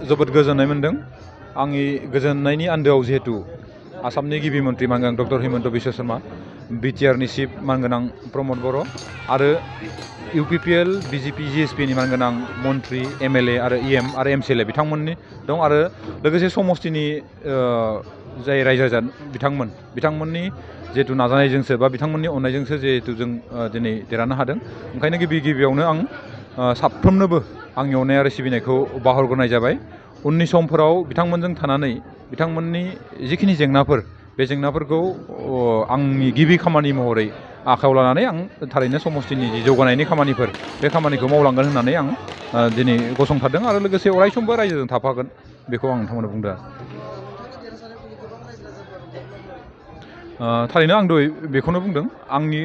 जोबोद गोजोननाय मोन्दों। आंनि गोजोननायनि आन्दोआव जिहेतु आसामनि गिबि मन्त्रि मानगोनां डक्टर हिमन्त बिश्व शर्मा, बिटिआरनि चिफ मानगोनां प्रमद बर' आरो इउपिपिएल, बिजेपि, जिएसपिनि मानगोनां मन्त्रि, एमएलए आरो इएम आरो एमसिएलए बिथांमोननि दं आरो लोगोसे समस्तिनि जाय रायजो राजा बिथांमोननि जिहेतु नाजानायजोंसो बा बिथांमोननि अननायजोंसो जिहेतु जों दिनै देरहानो हादों। ओंखायनो गिबियावनो आं साफ्रोमनोबो आंनि अननाय आरो सिबिनायखौ बावहरग्रोनाय जाबाय। उननि समफोराव बिथांमोनजों थानानै बिथांमोननि जिखिनि जेंनाफोर बे जेंनाफोरखौ आंनि गिबि खामानि महरै आखायाव लानानै आं थारैनो समस्तिनि जि जौगानायनि खामानिफोर बे खामानिखौ मावलांगोन होननानै आं दिनै गसंथारदों आरो लोगोसे अरायसमबो रायजोजों थाफागोन बेखौ आं नोंथांमोननो बुंदों। थारैनो आं दहाय बेखौनो बुंदों, आंनि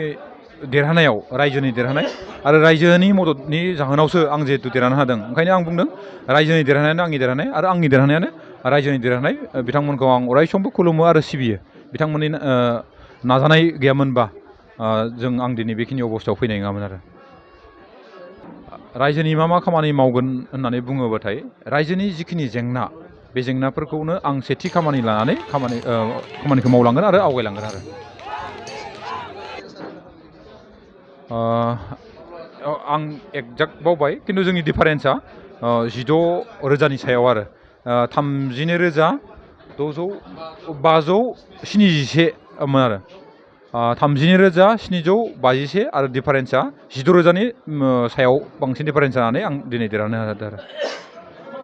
देरहानायाव रायजोनि देरहानाय आरो रायजोनि मददनि जाहोनावसो आं जिहेतु देरहानो हादों। ओंखायनो आं बुंदों रायजोनि देरहानायानो आंनि देरहानाय आरो आंनि देरहानायानो रायजोनि देरहानाय। बिथांमोनखौ आं अरायसमबो खुलुमो आरो सिबियो। बिथांमोननि नाजानाय गैयामोनबा आं दिनै बेखिनि अबस्थायाव फैनाय नङामोन आरो। रायजोनि मा खामानि मावगोन होननानै बुङोबाथाय रायजोनि जिखिनि जेंना बे जेंनाफोरखौनो आं सेथि खामानि लानानै खामानिखौ मावलांगोन आरो आवगायलांगोन आरो। आं एक्जाक्ट बावबाय, खिन्थु जोंनि डिफारेन्सआ 16,000नि सायाव आरो 32,577 आरो 32,751 आरो डिफारेन्सआ 16,000नि सायाव बांसिन डिफारेन्स जानानै आं दिनै देरहानो हादों आरो।